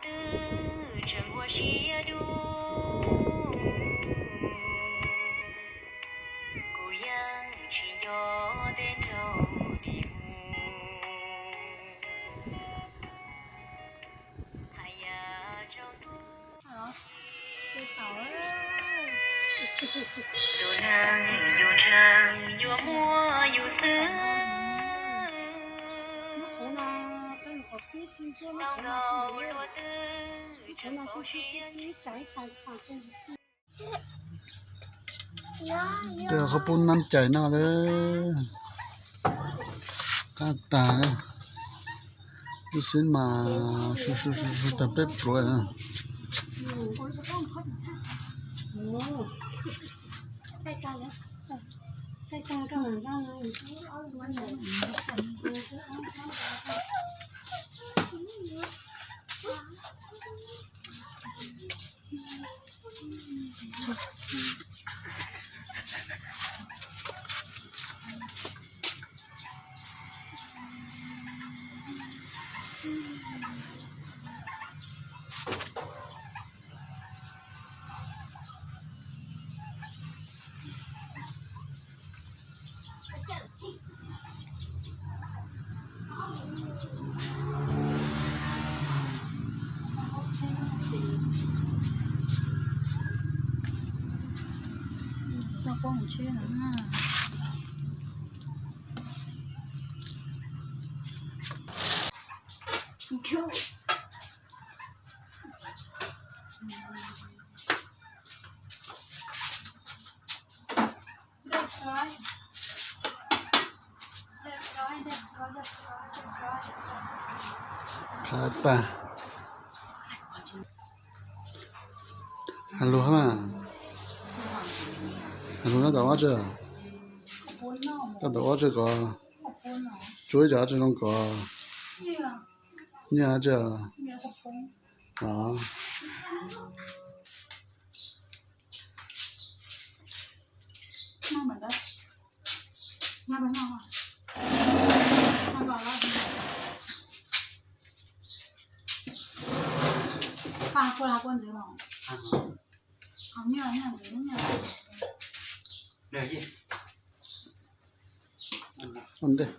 Twb tseem ua siab dub, kuv yeej tsis nco tej nraug li hu. Hais yam tsaus ntuj. Tus neeg yus ntseeg yuav muaj yus xwb. Tau nkaus luag twb tseem paub siab. Cov qhaub poob nab cais no lawm, qab tag. Lub xib mas su su su su tag peb pluav na. Qab tag. Has lus hab mas. Has lus nyob tom ua tsi? Nyob tom ua tsi ko? Tsuav ib co dab tsi zoo ko? Nyiaj dab tsi? Ua ntej.